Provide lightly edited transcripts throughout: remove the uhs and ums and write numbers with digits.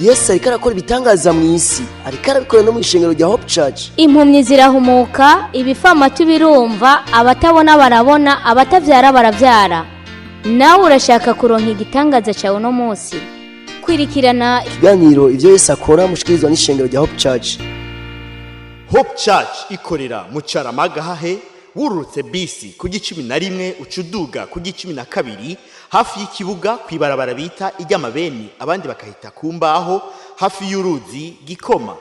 Yesu ariko arakora ibitangaza mu isi, ariko arabikora no mu ishengero rya Hope Church. Impumyi zirahumuka, ibifamatu birumva, abatabona barabona, abatavyara baravyara. Nawe urashaka kuronka igitangaza cyawe uno munsi? Kwirikirana ikiganiro Ivyo Yesu Akora mushikirizwa n'ishengero rya Hope Church. Hope Church ikorera mu Caramagahahe, wururutse bisi ku gicumi na rimwe ucuduga ku gicumi na kabiri, hafi y'ikibuga, kw'ibarabara bita iry'amabeni, abandi bakahita ku mbaho, hafi y'uruzi Gikoma.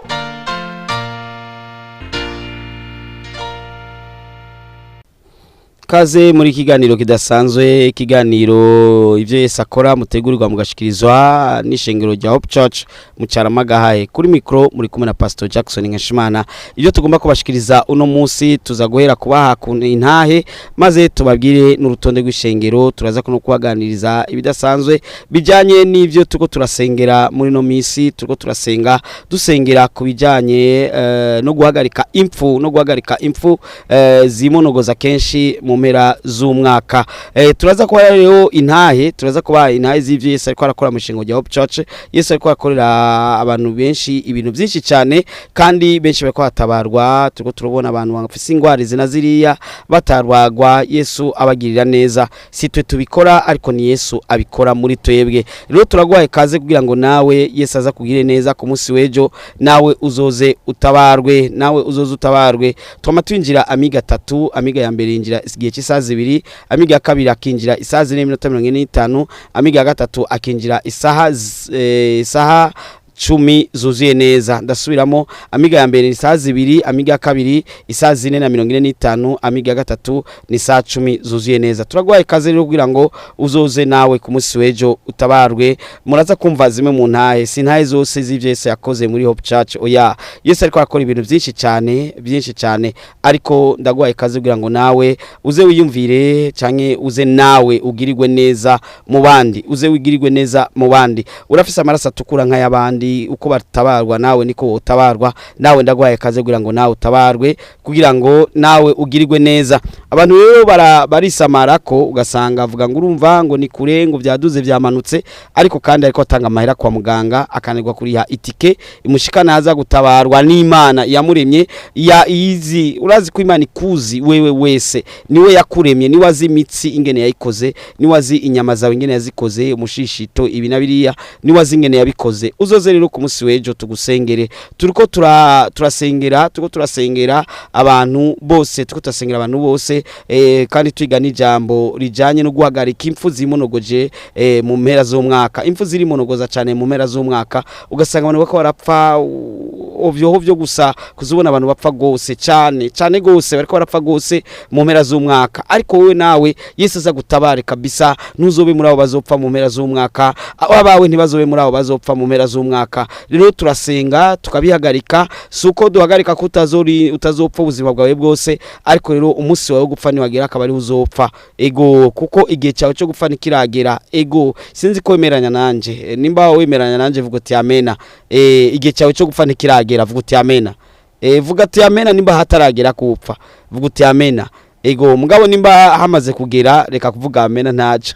Kaze muri kiganiro kidasanzwe, ikiganiro Ivyo Yesu Akora, mutegurirwa mugashikirizwa n'ishengero rya Hope Church mu Caramagahaye. Kuri mikro muri kumwe na Pastor Jackson Nkeshimana. Ibyo tugomba kubashikiriza uno munsi, tuza guhera kubaha ku intahe, maze tubabwire n'urutonde rw'ishengero. Turaza kuno kubaganiriza ibidasanzwe bijanye n'ivyo tuko turasengera muri no misi. Turiko turasenga, dusengera ku bijanye no guhagarika impfu, no guhagarika impfu zimonogoza kenshi mu mpera z'umwaka. Turaza kuba rero intahe, turaza kuba intahe z'ivyo Yesu ariko arakora mu ishengo rya Hope Church. Yesu ariko akorera abantu benshi ibintu byinshi cyane, kandi benshi bariko batabarwa. Turiko turabona abantu bafise ingwara zina ziriya batarwagwa, Yesu abagirira neza. Si twe tubikora, ariko ni Yesu abikora muri twebwe. Rero turaguhaye kaze kugira ngo nawe Yesu aza kugire neza ku munsi w'ejo, nawe uzoze utabarwe, nawe uzoze utabarwe. Twama twinjira amiga atatu. Amiga ya mbere yinjira igihe cy'isaha 2, amiga ya kabiri akinjira isaha 4:45, amiga ya gatatu akinjira isaha 10 zuzuye neza. Ndasubiramo: amiga ya mbere ni isaha 2, amiga ya kabiri isaha 4:45, amiga ya gatatu ni isaha 10 zuzuye neza. Turaguhaye ikaze rero kugira ngo uzoze nawe ku munsi w'ejo utabarwe. Muraza kumva zimwe mu ntahe, si intahe zose z'ivyo Yesu yakoze muri Hope Church, oya. Yesu ariko arakora ibintu byinshi cyane, byinshi cyane, ariko ndaguhaye ikaze kugira ngo nawe uze wiyumvire, canke uze nawe ugirirwe neza mu bandi, uze wigirirwe neza mu bandi. Urafise amaraso atukura nk'ay'abandi, uko batabarwa nawe niko utabarwa. Nawe ndaguhaye kaze kugira ngo nawe utabarwe, kugira ngo nawe ugirirwe neza. Abantu rero barisamara ko ugasanga avuga ngo urumva ngo ni kure, ngo byaduze byamanutse, ariko kandi ariko atanga amahera kwa muganga, akanirwa kuriha itike imushikana aza gutabarwa n'Imana yamuremye ya izi. Urazi ko Imana ikuzi wewe wese, niwe yakuremye, niwe azi imitsi ingene yayikoze, niwe azi inyama zawe ingene yazikoze, umushishito, ibi na biriya, niwe azi ingene yabikoze. Uzoze rero ku munsi w'ejo tugusengere. Turiko turasengera, turiko turasengera abantu bose, turiko turasengera abantu bose, kandi twiga n'ijambo rijanye no guhagarika impfu zimonogoje mu mpera z'umwaka. Impfu zirimonogoza cyane mu mpera z'umwaka, ugasanga abantu bako barapfa ovyo hovyo gusa, kuzubona abantu bapfa gose cyane cyane gose, bariko barapfa gose mu mpera z'umwaka. Ariko wowe nawe Yesu aza gutabare kabisa, ntuzobe muri abo bazopfa mu mpera z'umwaka, abawe ntibazobe muri abo bazopfa mu mpera z'umwaka. Rero turasenga tukabihagarika. Si uko duhagarika ko utazopfa ubuzima bwawe bwose, ariko rero umunsi wawe wo gupfa niwagera akaba ariho uzopfa. Ego, kuko igihe cyawe cyo gupfa ntikiragera. Ego, sinzi ko wemeranya nanje. Nimba wemeranya nanje, vuga uti amena. Igihe cyawe cyo gupfa ntikiragera, vuga uti amena. Vuga uti amena nimba hataragera kupfa, vuga uti amena. Ego, mugabo nimba hamaze kugera, reka kuvuga amena ntaco.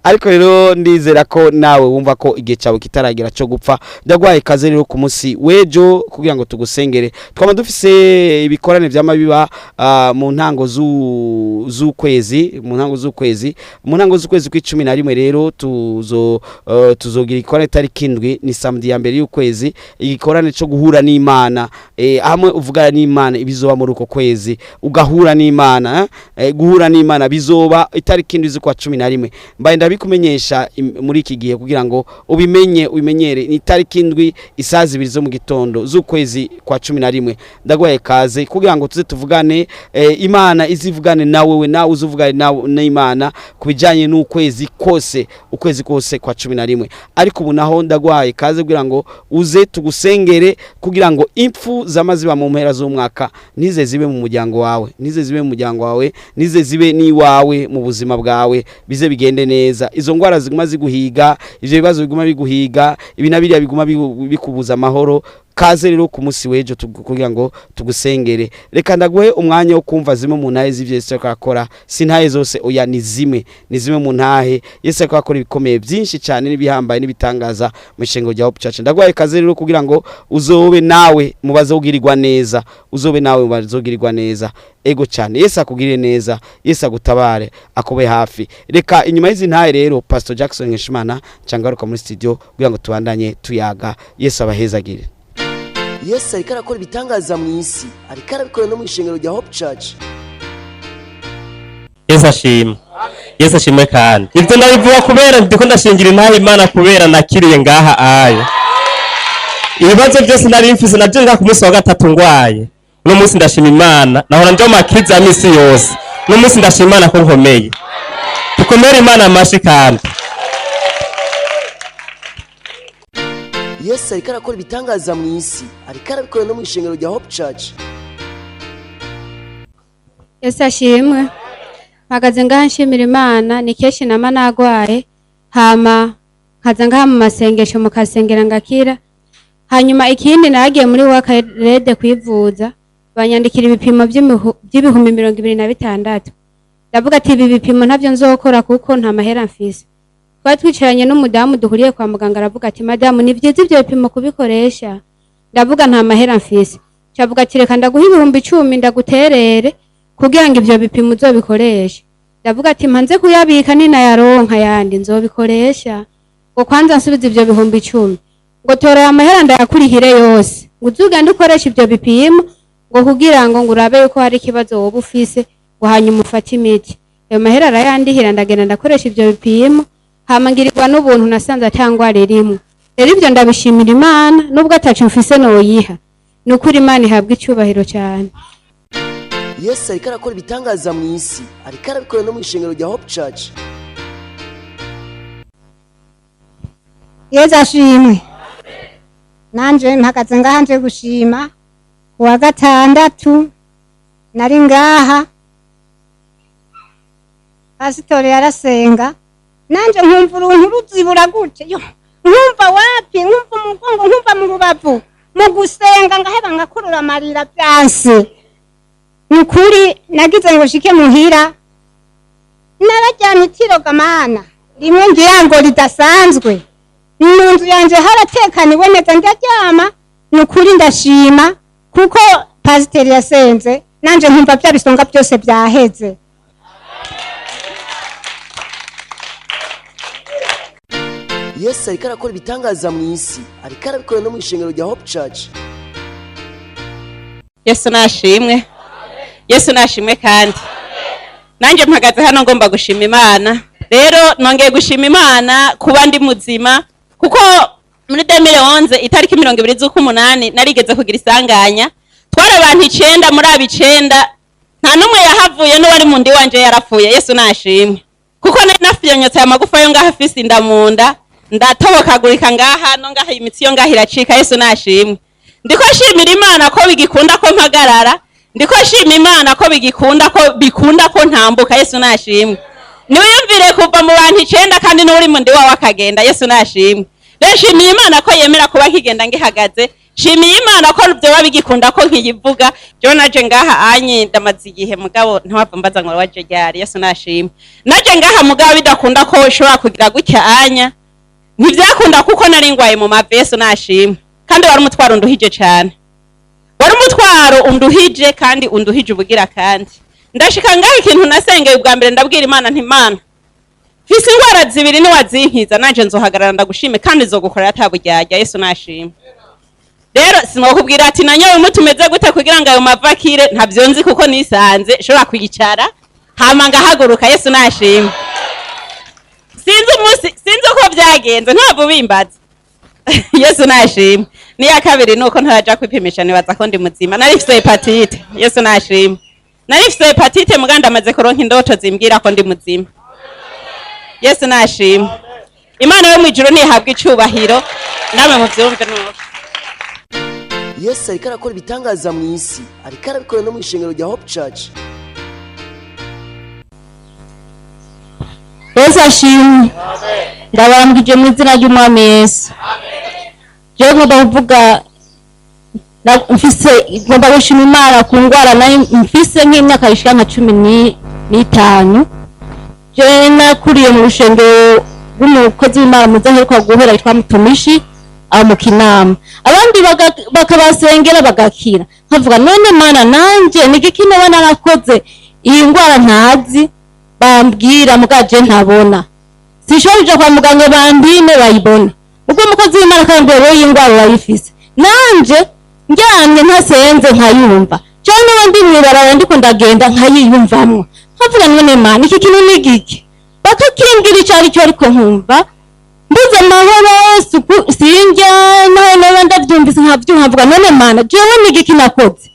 Ariko rero ndizera ko nawe wumva ko igihe cyawe kitaragera cyo gupfa. Ndaguhaye ikaze rero ku munsi w'ejo kugira ngo tugusengere. Twaba dufise ibikorane vyama biba mu ntango z'ukwezi, mu ntango z'ukwezi, mu ntango z'ukwezi kw'icumi na rimwe. Rero tuzogira igikorane tariki 7, ni samedi ya mbere y'ukwezi, igikorane cyo guhura n'Imana, hamwe uvugana n'Imana ibizoba muri uko kwezi, ugahura n'Imana. Guhura n'Imana bizoba itariki 7 z'ukwa 11. Mbaye ndabikumenyesha muri iki gihe kugira ngo ubimenye, ubimenyere. Ni itariki 7, isaha 2 zo mu gitondo z'ukwezi kwa 11. Ndaguhaye kaze kugira ngo tuze tuvugane, Imana izivugane nawe, we nawe uzuvugane nawe n'Imana ku bijanye n'ukwezi kose, ukwezi kose kwa 11. Ariko ubu naho ndaguhaye kaze kugira ngo uze tugusengere, kugira ngo impfu zamaziba mu mpera z'umwaka nize zibe mu muryango wawe, nize zibe mu muryango wawe, nize zibe n'iwawe mu buzima bwawe, bize bigende neza. Izo ngwara ziguma ziguhiga, ivyo bibazo biguma biguhiga, ibi na biriya biguma bikubuza amahoro. Kaze rero ku munsi w'ejo kugira ngo tugusengere. Reka ndaguhe umwanya wo kumva zimwe mu ntahe z'ivyo Yesu ariko arakora. Si ntahe zose, oya, ni zimwe, ni zimwe mu ntahe. Yesu ariko arakora ibikomeye byinshi cyane n'ibihambaye n'ibitangaza mu ishengero rya Hope Church. Ndaguhaye kaze rero kugira ngo uzobe nawe mu bazogirirwa neza, uzobe nawe mu bazogirirwa neza. Ego cyane, Yesu akugirire neza, Yesu agutabare, akube hafi. Reka inyuma y'izi ntahe rero Pastor Jackson Nkeshimana cangaruka muri studio kugira ngo tubandanye tuyaga. Yesu abahezagire. Yesu ariko arakora ibitangaza mu isi, ariko arabikora no mu ishengero rya Hope Church. Yesu ashimwe. Yesu ashimwe. Kandi ibyo ndabivuga kubera ndiko ndashingira intahe Imana, kubera nakiriye ngaha aya ibibazo byose nari mfise nabyo ngaha ku munsi wa gatatu ngwaye. Uno munsi ndashima Imana, nahora nja mu makiza ya misi yose. Uno munsi ndashima Imana ko nkomeye. Dukomere Imana amashi. Kandi Yesu ariko arakora ibitangaza mu isi, ariko arabikora no mu ishengero rya Hope Church. Yesu ashimwe. Mpagaze ngaha nshimira Imana. Ni kenshi nama nagwaye, hama nkaza ngaha mu masengesho mukasengera ngakira. Hanyuma ikindi, nagiye muri wakarede kwivuza, banyandikira ibipimo by'ibihumbi 26. Ndavuga ati ibi bipimo ntabyo nzokora kuko nta mahera mfise. Twari twicaranye n'umudamu duhuriye kwa muganga, aravuga ati: "Madamu, ni byiza ibyo bipimo kubikoresha." Ndavuga nta mahera mfise. Cavuga ati: "Reka ndaguha 10,000, ndaguterere kugira ngo ivyo bipimo uzobikoreshe." Ndavuga ati mpanze kuyabika, ninayaronka yandi nzobikoresha. Ngo kwanza nsubize ivyo 10,000, ngo tora aya mahera ndayakurihire yose, ngo uzugende ukoreshe ivyo bipimo, ngo kugira ngo urabe yuko hari ikibazo woba ufise, ngo hanyuma ufate imiti. Ayo mahera arayandihira, ndagenda ndakoresha ivyo bipimo, hama ngirirwa n'ubuntu, nasanze ata ngwara irimwo. Rero ivyo ndabishimira Imana, nubwo ataco mfise noyiha. Ni ukuri Imana ihabwa icubahiro cyane. Yesu ariko arakora ibitangaza mu isi, ariko arabikora no mu ishengero rya Hope Church. Yezu ashimwe. Nanje mpagaze ngaha nje gushima. Ku wa gatandatu nari ngaha, pasitori yarasenga, nanje nkumva uruntu ruzibura gutya, yo nkumva wapi, nkumva umugongo, nkumva mu rubavu. Mu gusenga ngaheba ngakurura amarira byanse. Ni ukuri nagize ngo shike muhira, nararyamye itiroga mana rimwe ngira ngo ridasanzwe. Mu nzu yanje haratekaniwe neza, ndaryama. Ni ukuri ndashima kuko pasiteri yasenze, nanje nkumva bya bisonga byose byaheze. Yesu ariko arakora ibitangaza mu isi, ariko arabikora no mu ishengero rya Hope Church. Yesu nashimwe. Yesu nashimwe. Kandi nanjye mpagaze hano ngomba gushima Imana. Rero nongeye gushima Imana kuba ndi muzima, kuko muri 2011 itariki 20 z'ukumunani narigeze kugira isanganya. Twari abantu 9, muri abo 9 nta n'umwe yahavuye, n'uwari mu ndi wanje yarapfuye. Yesu nashimwe, kuko nari nafyonyotse aya magufa yo ngaha, afise inda mu nda, ndatobokagurika ngaha no ngaha, imitsi yo ngaha iracika. Yesu nashimwe. Ndiko nshimira Imana ko bigikunda ko mpagarara, ndiko nshima Imana ko bigikunda ko bikunda ko ntambuka. Yesu nashimwe. Niwiyumvire kuva mu bantu 9 kandi n'uri mu ndi wawe akagenda. Yesu nashimwe. Rero nshimiye Imana ko yemera kuba nkigenda ngihagaze, nshimiye Imana ko vyoba bigikunda ko nkiyivuga. Jewe naje ngaha anye ndamaze igihe, mugabo ntiwava mbaza ngo waje ryari. Yesu nashimwe. Naje ngaha mugabo bidakunda ko ushobora kugira gutya anya, ntivyakunda kuko nari ngwaye mu mavi. Yesu nashimwe. Kandi wari umutwaro unduhije cane, wari umutwaro unduhije kandi unduhije ubugira. Kandi ndashika ngaho, ikintu nasengeye ubwa mbere, ndabwira Imana nti: "Imana, mfise ingwara zibiri, niwazinkiza nanje nzohagarara ndagushime kandi nzogukorera ataburyarya." Yesu nashimwe. Rero sinokubwira ati nanyowe umuti umeze gute kugira ngo ayo mavi akire, ntavyo nzi, kuko nisanze nshobora kwicara hama ngahaguruka. Yesu nashimwe. Sinzi umunsi, sinzi uko byagenze, ntabwo bimbaza. Yesu nashimwe. Niya kabiri nuko ntaraja kwipimisha, nibaza ko ndi muzima. Nari mfise hépatite. Yesu nashimwe. Nari mfise hépatite, muganda amaze kuronka indoto zimbwira ko ndi muzima. Yesu nashimwe. Imana yo mwijuru ntihabwa icubahiro. Namwe muvyumve nuko. Yesu ariko arakora ibitangaza mu isi, ariko arabikora no mu ishengero rya Hope Church. Yesu ashimwe. Ndabarambwije mu izina ry'Umwami Yesu. Jewe nkunda kuvuga Mfise ngomba gushima Imana ku ngwara nari mfise nk'imyaka ishika nka 15. Je nakuriye mu rushengero rw'umukozi w'Imana mudaheruka guhera yitwa Mutumishi aho mu Kinama, abandi bakabasengera bagakira. Nkavuga none Mana nanje ni igiki noba narakoze iyi ngwara ntazi bambwira mugaje ntabona, sinshobora kuja kwa muganga bambime bayibona. Ubwo umukozi w'Imana akambwira rero iyi ngwara urayifise, nanje ndyamye ntasenze nkayumva, cyangwa niba ndi mw'ibarabara ndiko ndagenda nkayiyumvamwo. Nkavuga none Mana iki kintu ni giki? Bakakimbwira ico ari cyo, ariko nkumva mbuze amahoro, suku sinjya naho noba ndavyumvise nkavyumva. Nkavuga none Mana jewe ni igiki nakoze?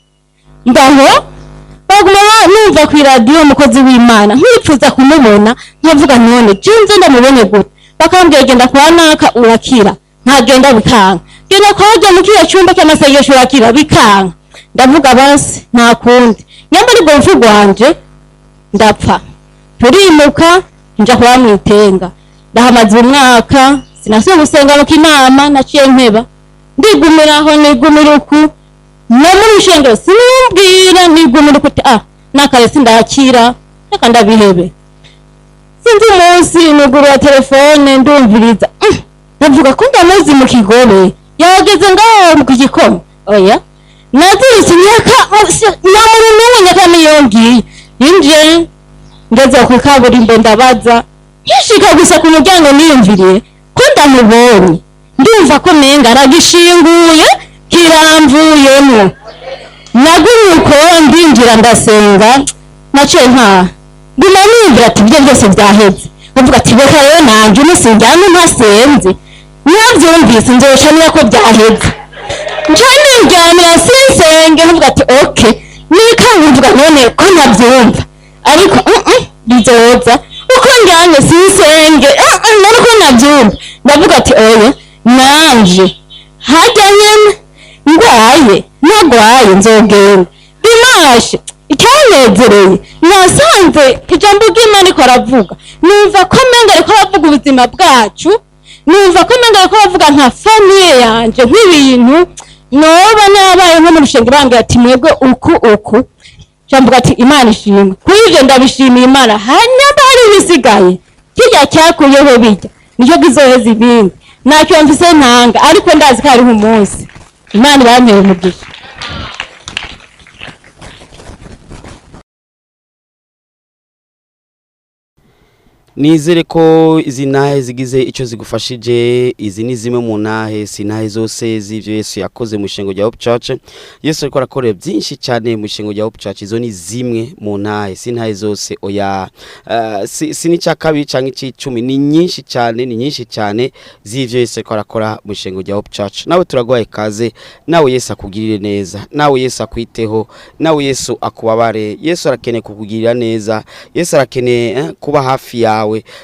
Ndaho baguma numva kw'iradiyo umukozi w'Imana, nkipfuza kumubona. Nkavuga none jewe nze ndamubone gute? Bakambwira genda kwa naka urakira, nkagenda bikanka, genda kwa harya mu kiriya cyumba cy'amasengesho urakira, bikanka. Ndavuga basi nta kundi, nyamba aribwo rupfu rwanje ndapfa. Turimuka nja kuba mwitenga, ndahamaze umwaka sinasubiye gusenga mu Kinama, naciye nkeba ndigumira aho, nigumira uku no muri rushengero sinumbwira, nigumira uku ati ah nakare sindakira, reka ndabihebe. Sinzi umunsi nugurura telefone ndumviriza, ndavuga ko ndamuzi mu Kigobe yageze ngaho mu gikoma. Oya naziritse imyaka nta muntu n'umwe nyaka niyongiye yinjiye. Ngeze ku kaburimbo ndabaza, nkishika gusa ku muryango niyumviriye ko ndamubonye, ndumva ko menga aragishinguye kiramvuyemwo. Nagumye uko ndinjira ndasenga, naciye ntaha nguma niyumvira ati ibyo byose byaheze. Nkavuga ati reka rero nanje umunsi njyane ntasenze ntiyabyumvise nzoca niba ko byaheze, nca niryamira sinsenge. Nkavuga ati okay, nikanga mvuga none ko ntabyumva, ariko bizoza uko njyanye sinsenge none ko nabyumva. Ndavuga ati oya nanje hajya nyene ndwaye ntagwaye nzogenda dimashe. Icyanezereye nasanze ijambo ry'Imana ariko aravuga, numva ko menga ariko aravuga ubuzima bwacu, numva ko menga ariko aravuga nka famille yanje, nk'ibintu noba nabaye nko mu rushengero bambwira ati mwebwe uku uku. Jambuga ati Imana ishimwe kuri ibyo, ndabishimiye Imana. Hanyuma hari ibisigaye kirya cyakuyeho bijya nicyo kizoheza ibindi, ntacyo mfise ntanga, ariko ndazi ko hariho umunsi Imana ibampera umugisha. Nizere ko izi ntahe zigize icyo zigufashije. Izi ni zimwe mu ntahe, si intahe zose z'ibyo Yesu yakoze mu ishengo rya Hope Church. Yesu ariko arakorera byinshi cyane mu ishengo rya Hope Church. Izo ni zimwe mu ntahe, si intahe zose oya. Si n'icya kabiri cyangwa icy'icumi, ni nyinshi cyane, ni nyinshi cyane z'ibyo Yesu ariko arakora mu ishengo rya Hope Church. Nawe turaguhaye ikaze, nawe Yesu akugirire neza, nawe Yesu akwiteho, nawe Yesu akubabare. Yesu arakeneye kukugirira neza, Yesu arakeneye kuba hafi yawe,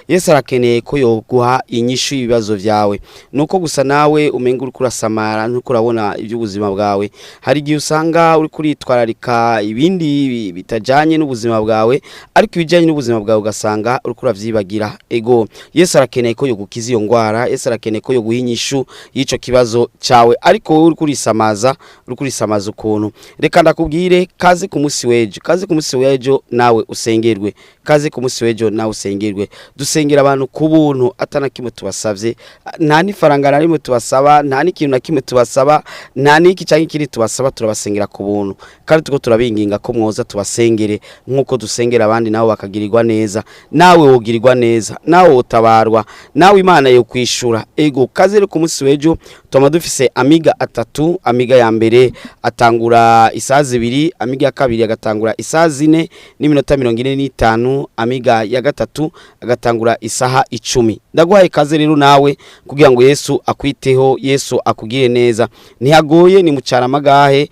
Yesu arakeneye ko yoguha inyishu y'ibibazo byawe. Nuko gusa nawe umenga uri kurasamara, ntuko urabona iby'ubuzima bwawe. Hari igihe usanga uri kuritwararika ibindi bitajanye n'ubuzima bwawe, ariko ibijanye n'ubuzima bwawe ugasanga uri kuravyibagira. Ego Yesu arakeneye ko yogukiza iyo ngwara, Yesu arakeneye ko yoguha inyishu y'ico kibazo cyawe, ariko wowe uri kurisamaza, uri kurisamaza ukuntu. Reka ndakubwire, kaze ku munsi w'ejo, kaze ku munsi w'ejo nawe usengerwe, kaze ku munsi w'ejo nawe usengerwe. Dusengera abantu ku buntu atana kimwe tubasavye, nta n'ifaranga na rimwe tubasaba, nta n'ikintu na kimwe tubasaba, nta n'iki cyangwa ikindi tubasaba, turabasengera ku buntu. Kandi tuko turabinginga ko mwoza tubasengere nk'uko dusengera abandi, nabo bakagirirwa neza, nawe wogirirwa neza, nawe wotabarwa, nawe Imana yo kwishura. Ego kaze rero ku munsi w'ejo tuma dufise amiga atatu. Amiga ya mbere atangura isaha 2, amiga ya kabiri agatangura isaha 4:45, amiga ya gatatu agatangura isaha 10. Ndaguhaye ikaze rero nawe kugira ngo Yesu akwiteho, Yesu akugire neza. Ntihagoye, ni mucaramagahe,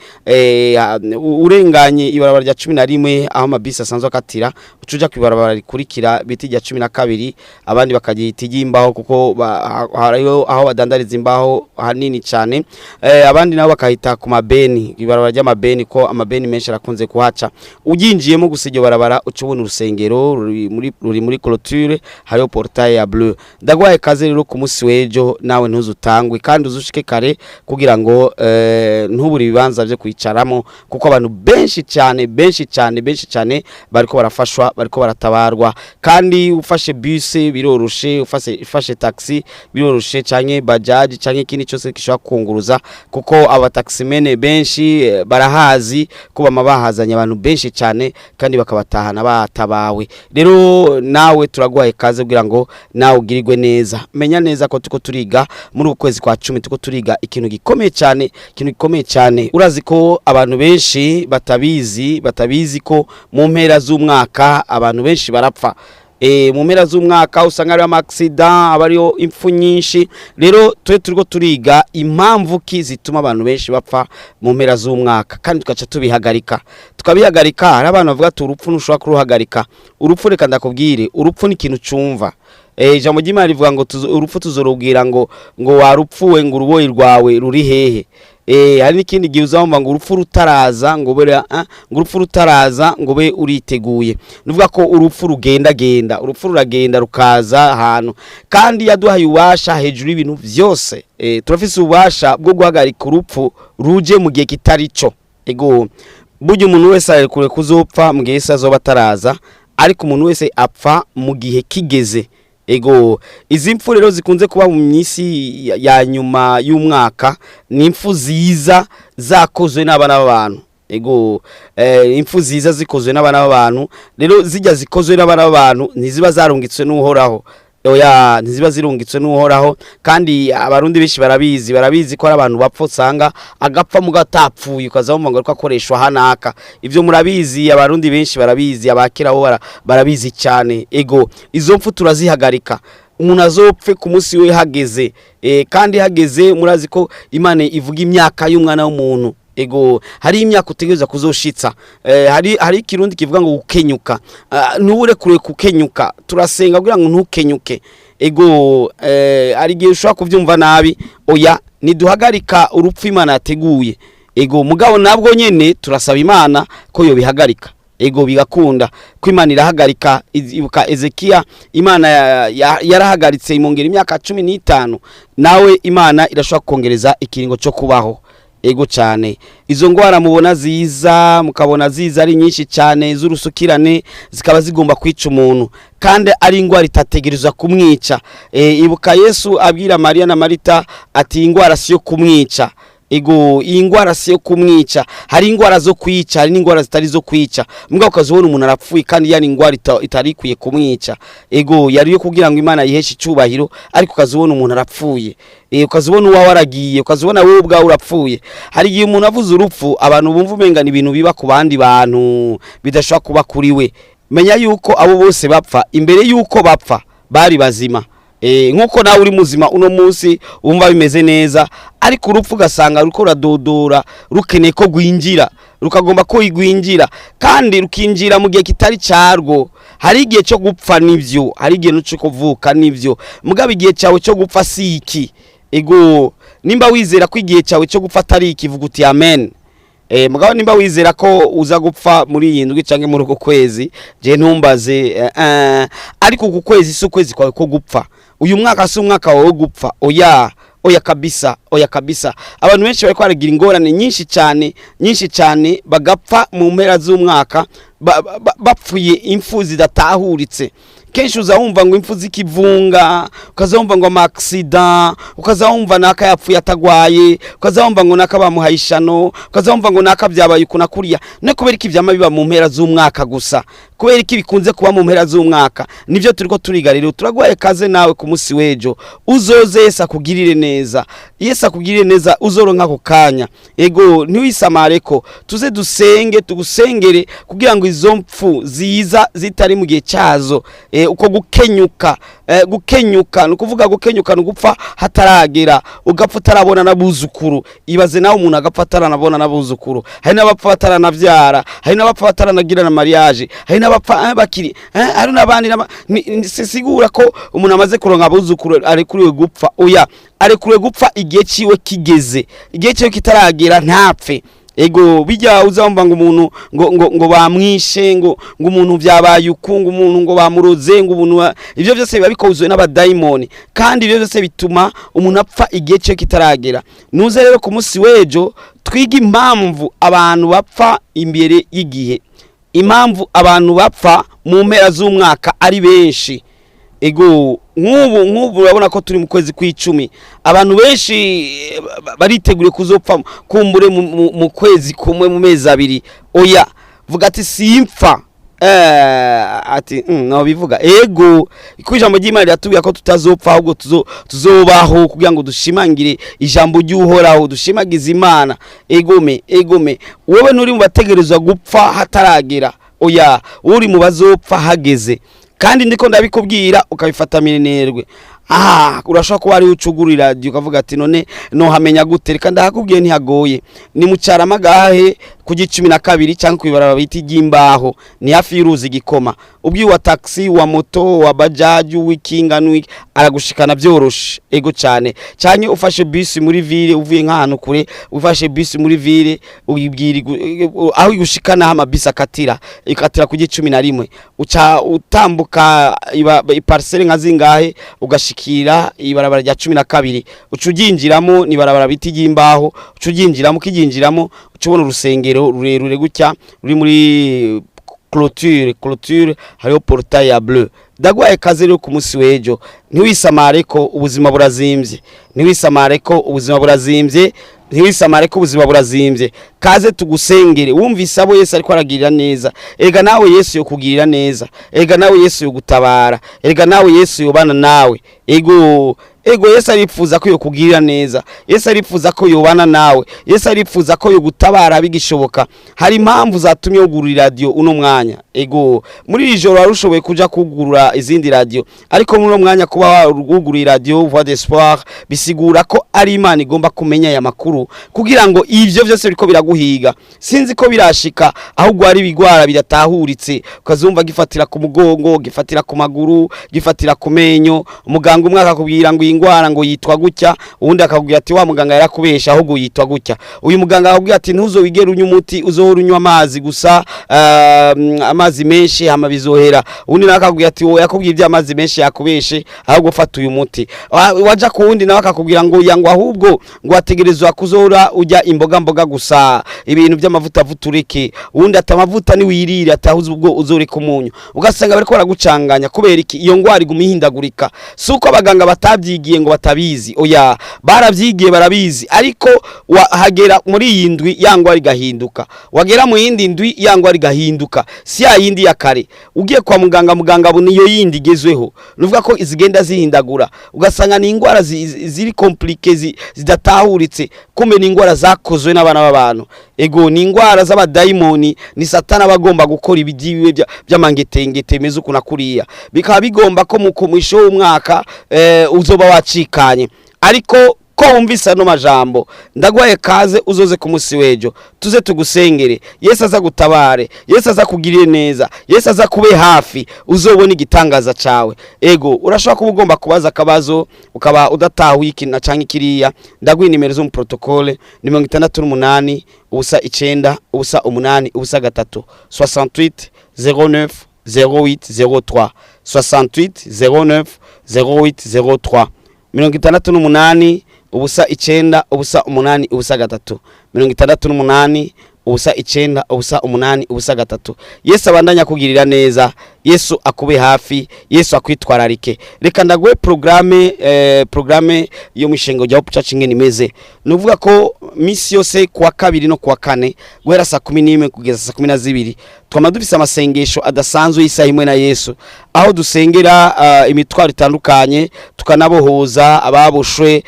urenganye ibarabara rya 11 aho amabisi asanzwe akatira, ucuja ku ibarabara rikurikira biti rya 12, abandi bakagihita imbaho kuko hariho aho badandariza imbaho hanini cyane. Abandi nabo bakahita ku mabeni, ibarabara ry'amabeni, ko amabeni menshi arakunze kuhaca. Uginjiyemo gusa iryo barabara uca ubona urusengero ruri muri clôture, hariho portail ya bleu. Ndagwaye kaze rero ku munsi w'ejo, nawe ntuzutangwe kandi uzushike kare kugira ngo ntubure ibibanza byo kwicaramo, kuko abantu benshi cyane, benshi cyane, benshi cyane bariko barafashwa, bariko baratabarwa. Kandi ufashe bus biroroshe, ufashe taxi biroroshe, canke bajaji, canke ikindi cyose gishobora kunguruza, kuko abataximene benshi barahazi ko bama bahazanye abantu benshi cyane kandi bakabatahana batabawe. Rero nawe turaguhaye kaze kugira ngo nawe ugirirwe neza. Menya neza ko tuko turiga muri uku kwezi kwa 10, tuko turiga ikintu gikomeye cyane, ikintu gikomeye cyane. Urazi ko abantu benshi batabizi ko mu mpera z'umwaka abantu benshi barapfa. Mu mpera z'umwaka usanga hariho ama accident, aba ariyo impfu nyinshi. Rero twe turiko turiga impamvu ki zituma abantu benshi bapfa mu mpera z'umwaka, kandi tugaca tubihagarika, tukabihagarika. Hari abantu bavuga ati urupfu ntushobora kuruhagarika. Urupfu, reka ndakubwire, urupfu ni ikintu cumva. Ijambo ry'Imana rivuga ngo urupfu tuzorubwira ngo warupfuwe, ngo uruboyi rwawe ruri hehe? Hari n'ikindi gihe uzamva ngo urupfu rutaraza ngo bere, ngo urupfu rutaraza ngo be uriteguye. Nuvuga ko urupfu rugenda genda, urupfu ruragenda rukaza ahantu, kandi yaduhaye ububasha hejuru y'ibintu byose. Turafise ububasha bwo guhagarika urupfu ruje mu gihe kitari cyo. Ego, burya umuntu wese arekure kuzopfa mu gihe Yesu azoba ataraza, ariko umuntu wese apfa mu gihe kigeze. Ego, izi mfu rero zikunze kuba mu minsi ya nyuma y'umwaka ni impfu ziza zakozwe n'abana b'abantu. Ego, impfu ziza zikozwe n'abana b'abantu. Rero zijya zikozwe n'abana b'abantu ntiziba zarungitswe n'Uhoraho. Oya, ntiziba zirungitswe n'Uhoraho. Kandi abarundi benshi barabizi ko ari abantu bapfa, usanga agapfa mu gatapfuye, ukazamva ngo ariko akoreshwa hanaka. Ivyo murabizi, abarundi benshi barabizi, abakera bo barabizi cyane. Ego, izo mfu turazihagarika, umuntu azopfe ku munsi we hageze. Kandi hageze, murazi ko Imana ivuga imyaka y'umwana w'umuntu. Ego, hari imyaka utegereza kuzoshitsa. Hari ikirundi kivuga ngo gukenyuka. Ntubure kure kukenyuka, turasenga kugira ngo ntukenyuke. Ego, hari igihe ushobora kuvyumva nabi. Oya, niduhagarika urupfu Imana yateguye. Ego, mugabo nabwo nyene turasaba Imana ko yobihagarika. Ego, bigakunda ko Imana irahagarika. Ibuka Ezekiya, Imana yarahagaritse imongera imyaka 15. Nawe Imana irashobora kongereza ikiringo cyo kubaho. Ego cyane, izo ngwara mubona ziza, mukabona ziza ari nyinshi cyane z'urusukirane, zikaba zigomba kwica umuntu kandi ari ingwara itategerezwa kumwica. Ibuka Yesu abwira Maria na Marita ati ingwara siyo kumwica. Ego, iyi ngwara siyo kumwica. Hari ingwara zo kwica, hari n'ingwara zitari zo kwica. Mbwa ukazibona umuntu arapfuye kandi yani ingwara itari ikwiye kumwica. Ego, yari yo kugira ngo Imana yiheshe icubahiro, ariko ukazibona umuntu arapfuye. Ukazibona uwawe aragiye, ukazibona wewe ubwawe urapfuye. Hari igihe umuntu avuze urupfu, abantu bumva umenga ni ibintu biba ku bandi bantu bidashobora kuba kuri we. Menya yuko abo bose bapfa, imbere yuko bapfa bari bazima. Nkuko nawe uri muzima uno munsi wumva bimeze neza, ariko urupfu ugasanga ruko ruradodora, rukeneye ko gwinjira, rukagomba ko igwinjira, kandi rukinjira mu gihe kitari carwo. Hari igihe cyo gupfa nivyo, hari igihe cyo kuvuka nivyo, mugabo igihe cyawe cyo gupfa si iki. Ego, nimba wizera ko igihe cyawe cyo gupfa atari iki, vuga uti amen. Mugabo nimba wizera ko uza gupfa muri iyi ndwi canke muri uko kwezi, je ntumbaze, ariko uku kwezi si ukwezi kwawe ko gupfa. Uyu mwaka si umwaka wawe wo gupfa. Oya, oya kabisa, oya kabisa. Abantu benshi bariko baragira ingorane nyinshi cyane, nyinshi cyane, bagapfa mu mpera z'umwaka bapfuye impfu zidatahuritse. Kenshi uzahumva ngo impfu z'ikivunga, ukazahumva ngo ama accident, ukazahumva naka yapfuye atagwaye, ukazahumva ngo naka bamuhaye ishano, ukazahumva ngo naka byabaye uku na kuriya. No kubera iki vyama biba mu mpera z'umwaka gusa? Kubera iki bikunze kuba mu mpera z'umwaka? Nivyo turiko turiga rero. Turaguhaye kaze nawe ku munsi w'ejo, uzoze Yesu akugirire neza. Yesu akugirire neza, uzoronka ako kanya. Ego, ntiwisamare ko tuze dusenge, tugusengere kugira ngo izo mpfu ziza zitari mu gihe cyazo. Uko gukenyuka, gukenyuka ni ukuvuga gukenyuka ni ugupfa hataragera, ugapfa utarabona n'abuzukuru. Ibaze nawe umuntu agapfa ataranabona n'abuzukuru. Hari n'abapfa bataranavyara, hari n'abapfa bataranagira na mariage, hari n'abapfa bakiri, hari n'abandi sigura ko umuntu amaze kuronka abuzukuru arekuriwe gupfa. Oya, arekuriwe gupfa igihe ciwe kigeze, igihe ciwe kitaragera ntapfe. Ego, bijya uzamva ngo umuntu ngo bamwishe, ngo umuntu byabaye uku, ngo umuntu ngo bamuroze, ngo umuntu ivyo byose biba bikozwe n'abadayimoni, kandi ibyo byose bituma umuntu apfa igihe cye kitaragera. Nuze rero ku munsi w'ejo twiga impamvu abantu bapfa imbere y'igihe, impamvu abantu bapfa mu mpera z'umwaka ari benshi. Ego, nk'ubu urabona ko turi mu kwezi kw'icumi, abantu benshi bariteguriye kuzopfa kumbure mu kwezi kumwe, mu mezi 2. Oya, vuga ati simpfa. Ati no bivuga. Ego, ko ijambo ry'Imana riratubwira ko tutazopfa, ahubwo tuzobaho kugira ngo dushimangire ijambo ry'Uhoraho, dushimagize Imana. Egome, egome, wowe nturi mu bategerezwa gupfa hataragera. Oya, uri mu bazopfa hageze, kandi ndiko ndabikubwira ukabifata minenerwe. Urashobora kuba ari ucugura radio ukavuga ati none nohamenya gute? Reka ndahakubwiye, ntihagoye. Ni mu Caramagahe ku 12 cyangwa kwibaraba bita iry'imbaho, ni hafi y'uruzi Gikoma. Ubwiye wa taxi, wa moto, wa bajaji, w'ikinga n'uwiki, aragushikana byoroshe. Ego cyane cyane, ufashe bus muri ville, uvuye nk'ahantu kure, ufashe bus muri ville, uyibwira aho igushikana, aho amabisi akatira, ikatira ku 11, uca utambuka iparcelle nka zingahe, ugashikira ibarabara rya 12, uca uryinjiramo. Ni ibarabara bita iry'imbaho. Uca uryinjiramo, ukiryinjiramo uca ubona urusengero rurerure gutya ruri muri clôture, hariho portail ya bleu. Ndagwaye kaze rero ku munsi w'ejo. Ntiwisamare ko ubuzima burazimbye, ntiwisamare ko ubuzima burazimbye, ntiwisamare ko ubuzima burazimbye. Kaze tugusengere. Wumvise abo Yesu ariko aragirira neza. Ega nawe Yesu yokugirira neza, ega nawe Yesu yogutabara, ega nawe Yesu yobana nawe. Ego, ego, Yesu arifuza ko yokugirira neza, Yesu arifuza ko yobana nawe, Yesu arifuza ko yogutabara bigishoboka. Hari impamvu zatumye ugurura radio uno mwanya. Ego, muri iri joro wari ushoboye kuja kugurura izindi radio, ariko muri uno mwanya kuba wuguriye radio Voix d'Espoir bisigura ko ari Imana igomba kumenya aya makuru, kugira ngo ivyo vyose biriko biraguhiga. Sinzi ko birashika ahubwo ari ibigwara bidatahuritse, ukazumva gifatira ku mugongo, gifatira ku maguru, gifatira ku menyo. Umuganga umwe akakubwira ngo iyi ngwara ngo yitwa gutya, uwundi akakubwira ati wa muganga yarakubesha, ahubwo yitwa gutya. Uyu muganga akakubwira ati ntuzowigere unywa umuti, uzohora unywa amazi gusa, amazi menshi, hama bizohera. Uwundi nawe akakubwira ati wowe yakubwiye iby'amazi menshi yakubeshe, ahubwo fata uyu muti. Waja ku wundi nawe akakubwira ngo ya ngo ahubwo ngo wategerezwa kuzohora urya imboga mboga gusa, ibintu by'amavuta vuta ureke. Uwundi ati amavuta niwirire, atahuze ubwo uzoreka umunyu. Ugasanga bariko baragucanganya. Kubera iki? Iyo ngwara iguma ihindagurika. Si uko abaganga batabyigiye ngo batabizi, oya, barabyigiye, barabizi, ariko hagera muri iyi ndwi ya ngwara igahinduka, wagera mu yindi ndwi ya ngwara igahinduka, si ya yindi ya kare. Ugiye kwa muganga, muganga abona iyo yindi igezweho. Nuvuga ko zigenda zihindagura, ugasanga ni ingwara ziri compliqué, zidatahuritse. Kumbe ni ingwara zakozwe n'abana b'abantu. Ego, ni ingwara z'abadayimoni, ni Satani aba agomba gukora ibyiwe by'amangetengete meze uku na kuriya, bikaba bigomba ko mu mwisho w'umwaka uzoba wacikanye. Ariko ko wumvise ano majambo, ndagwaye kaze uzoze ku munsi w'ejo, tuze tugusengere. Yesu aza gutabare, Yesu aza kugirire neza, Yesu aza kube hafi, uzobona igitangaza cawe. Ego, urashobora kuba ugomba kubaza akabazo, ukaba udatahuye iki na canke kiriya. Ndaguha nimero zo mu protocole: ni 68 0 9 0 8 0 3, 68 09 08 03, 68 09 08 03, 68 0 9 0 8 0 3, 68 0 9 0 8 0 3. Yesu abandanya kugirira neza, Yesu akube hafi, Yesu akwitwararike. Reka ndaguhe programme yo mishengo rya Hope Church ingene imeze. Nuvuga ko misi yose kuwa kabiri no kuwa kane, guhera saa 11 kugeza saa 12, twama dufise amasengesho adasanzwe y'isaha imwe na Yesu, aho dusengera imitwaro itandukanye, tukanabohoza ababoshwe,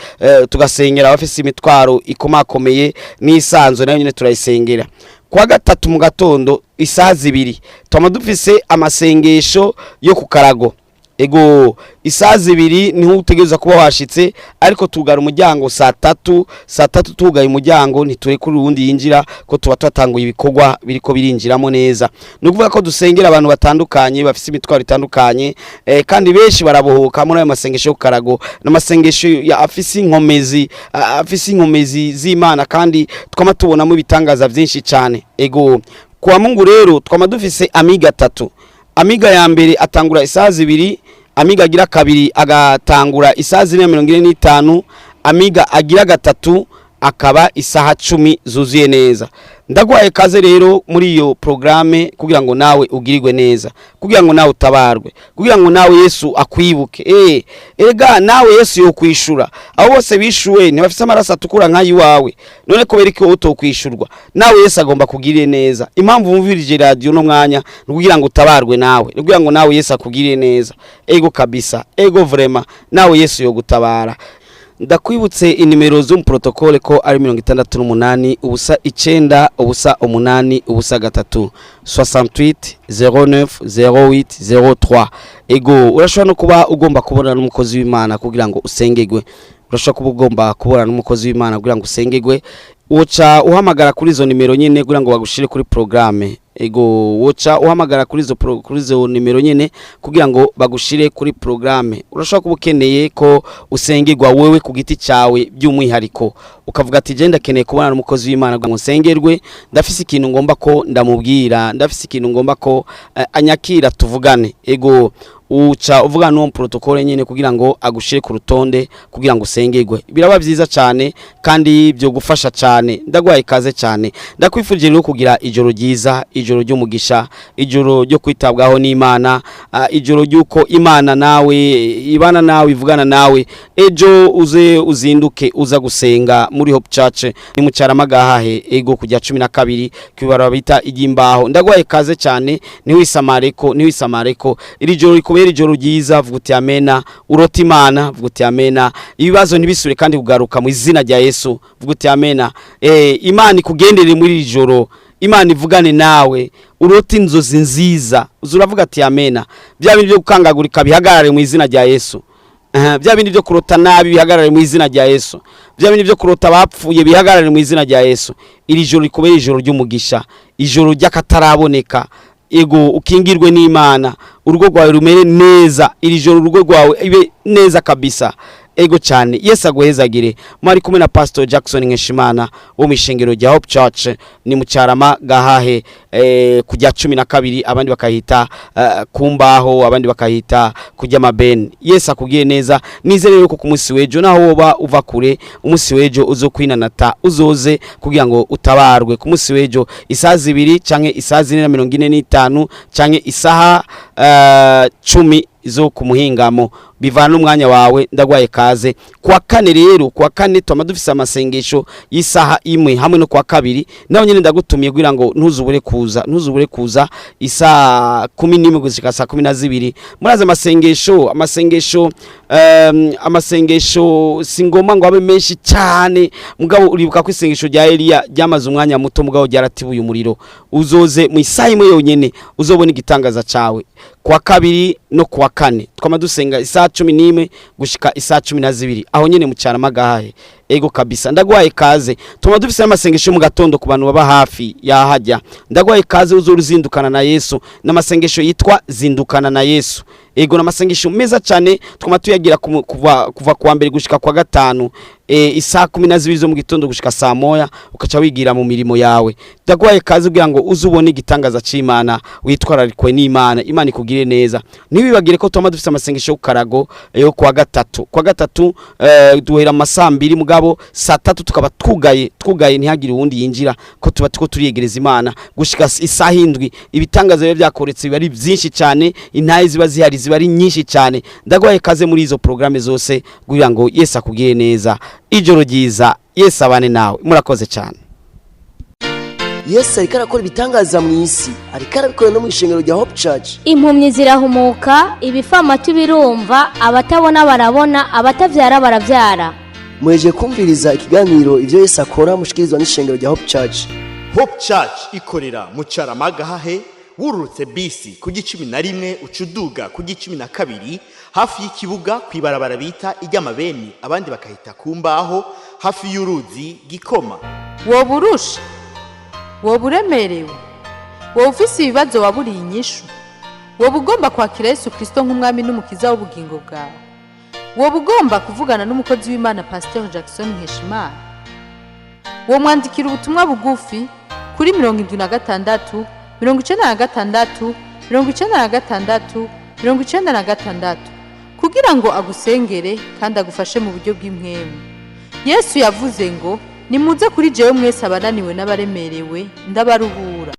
tugasengera abafise imitwaro ikomakomeye n'isanzwe, nayo nyine turayisengera. Kuwa gatatu mu gatondo isaha 2 twama dufise amasengesho yo ku karago. Ego, isaha 2 niho utegereza kuba washitse, ariko tugara umuryango saa 3. Saa 3 tugaye umuryango, ntiturekura uwundi yinjira, ko tuba twatanguye ibikorwa biriko birinjiramo neza. Ni ukuvuga ko dusengera abantu batandukanye bafise imitwaro itandukanye, kandi benshi barabohoka muri ayo masengesho yo ku karago, n'amasengesho ya afise inkomezi z'Imana, kandi twama tubonamo ibitangaza byinshi cyane. Ego, kuwa Mungu rero twama dufise amiga 3. Amiga ya mbere atangura isaha 2, amiga agira kabiri agatangura isaha 4:45, amiga agira gatatu akaba isaha 10 zuzuye neza. Ndagwaye kaze rero muri iyo programme kugira ngo nawe ugirirwe neza, kugira ngo nawe utabarwe, kugira ngo nawe Yesu akwibuke. Erega nawe Yesu yokwishura. Abo bose bishuwe ntibafise amaraso atukura nka yiwawe, none kubera iki wowe utokwishurwa? Nawe Yesu agomba kugirire neza. Impamvu wumvirije radio no mwanya ni kugira ngo utabarwe nawe, ni kugira ngo nawe Yesu akugirire neza. Ego kabisa, ego vraiment, nawe Yesu yogutabara. Ndakwibutse inimero zo mu protocole ko ari 68 0 9 0 8 0 3, 68 09 08 03. Ego, urashobora no kuba ugomba kubona n'umukozi w'Imana kugira ngo usengegwe. Urashobora kuba ugomba kubona n'umukozi w'Imana kugira ngo usengegwe. Woca uhamagara kuri izo nimero nyene kugira ngo bagushire kuri programme. Ego, woca uhamagara kuri izo nimero nyene kugira ngo bagushire kuri programme. Urashobora kuba ukeneye ko usengegwa wewe ku giti cyawe by'umwihariko, ukavuga ati je ndakeneye kubona n'umukozi w'Imana ngo nsengerwe, ndafise ikintu ngomba ko ndamubwira, ndafise ikintu ngomba ko anyakira tuvugane. Ego, uca uvuga n'uwo protocole nyene kugira ngo agushire ku rutonde kugira ngo usengegwe. Biraba byiza cyane kandi byo gufasha cyane. Ndagwaye kaze cyane, ndakwifurije rero kugira ijoro ryiza, ijoro ry'umugisha, ijoro ryo kwitabwaho n'Imana, ijoro ry'uko Imana nawe ibana nawe, ivugana nawe. Ejo uze uzinduke uza gusenga muri Hope Church ni mu Cyaramagahahe, ego, kujya 12 kibara bita igimbaho. Ndagwaye kaze cyane, niwisamareko, niwisamareko. Iri joro rikubera ijoro ryiza, vuga uti amena. Urota Imana, vuga uti amena. Ibibazo ntibisure kandi kugaruka mu izina rya Yesu, vuga uti amena. Imana ikugendere muri iri joro, Imana ivugane nawe, urota inzozi nziza, uzuravuga ati amena. Bya bindi byo gukangagurika bihagarare mu izina rya Yesu. Bya bindi byo kurota nabi bihagarare mu izina rya Yesu. Bya bindi byo kurota bapfuye bihagarare mu izina rya Yesu. Iri joro rikubera ijoro ry'umugisha, ijoro ry'akataraboneka. Ego, ukingirwe n'Imana, urugo rwawe rumere neza. Iri joro urugo rwawe ibe neza kabisa. Ego cyane, Yesu aguhezagire. Mwari kumwe na Pastor Jackson Nkeshimana wo mu ishengero rya Hope Church ni mu Cyarama Gahahe, kujya 12, abandi bakahita kumbaho, abandi bakahita kujya mabeni. Yesu akugire neza. Nizere rero ko ku munsi w'ejo naho woba uva kure, umunsi w'ejo uzokwinanata, uzoze kugira ngo utabarwe. Ku munsi w'ejo isaha 2 canke isaha 4:45 canke isaha 10 zo kumuhingamo, bivana n'umwanya wawe. Ndagwaye kaze. Kuwa kane rero, kuwa kane twama dufise amasengesho y'isaha 1 hamwe no kuwa kabiri. Naho nyene ndagutumiye kugira ngo ntuzubure kuza, ntuzubure kuza isaha 11 gushika saa 12. Muraza amasengesho, amasengesho singoma ngo abe menshi cyane, mugabo uribuka ko isengesho rya Eliya ryamaze umwanya muto, mugabo ryaratibuye umuriro. Uzoze mu isaha 1 yonyene uzobona igitangaza cawe. Kuwa kabiri no kuwa kane twama dusenga isaha 11 gushika isaha 12, aho nyene mu Cyaramagahahe. Ego kabisa, ndagwaye kaze. Tuma dufise amasengesho mu gatondo ku bantu baba hafi yahajya. Ndagwaye kaze uzuruzindukana na Yesu, n'amasengesho yitwa zindukana na Yesu. Ego, n'amasengesho meza cyane, twama tuyagira kuva kuwa mbere gushika kwa gatanu, isaha 12 zo mu gitondo gushika saa 1, ukaca wigira mu mirimo yawe. Ndagwaye kaze kugira ngo uzubone igitangaza c'Imana, witwararikwe n'Imana, Imana ikugire neza. Ntibibagire ko twama dufise amasengesho ku karago yo kuwa gatatu. Kuwa gatatu duhera amasaha 2, mugabo saa 3 tukaba twugaye ntihagire uwundi yinjira, ko tuba tuko turiyegereza Imana gushika isaha 7. Ibitangaza biba byakoretse biba ari byinshi cyane, intaye ziba zihari ziba ari nyinshi cyane. Ndagwaye kaze muri izo programme zose kugira ngo Yesu akugire neza. Ijoro ryiza, Yesu abane nawe. Murakoze cyane. Yesu ariko arakora ibitangaza mu isi, ariko arabikora no mu ishengero rya Hope Church. Impumyi zirahumuka, ibifamatu birumva, abatabona barabona, abatavyara baravyara. Mweje kumviriza ikiganiro ivyo Yesu akora mushikirizwa n'ishengero rya Hope Church. Hope Church ikorera mu Cyaramagahahe, Wururutse bisi ku gicumi na rimwe uca uduga ku gicumi na kabiri hafi y'ikibuga ku ibarabara bita iry'amabeni, abandi bakahita ku mbaho, hafi y'uruzi Gikoma. Woba urusha, woba uremerewe, woba ufise ibibazo waburiye inyishu, woba ugomba kwakira Yesu Kristo nk'umwami n'umukiza w'ubugingo bwawe, woba ugomba kuvugana n'umukozi w'Imana Pasteur Jackson Nkeshimana, womwandikira ubutumwa bugufi kuri 76 96 96 96 kugira ngo agusengere kandi agufashe mu buryo bw'impwemu. Yesu yavuze ngo: "Nimuze kuri jewe mwese abananiwe n'abaremerewe, ndabaruhura."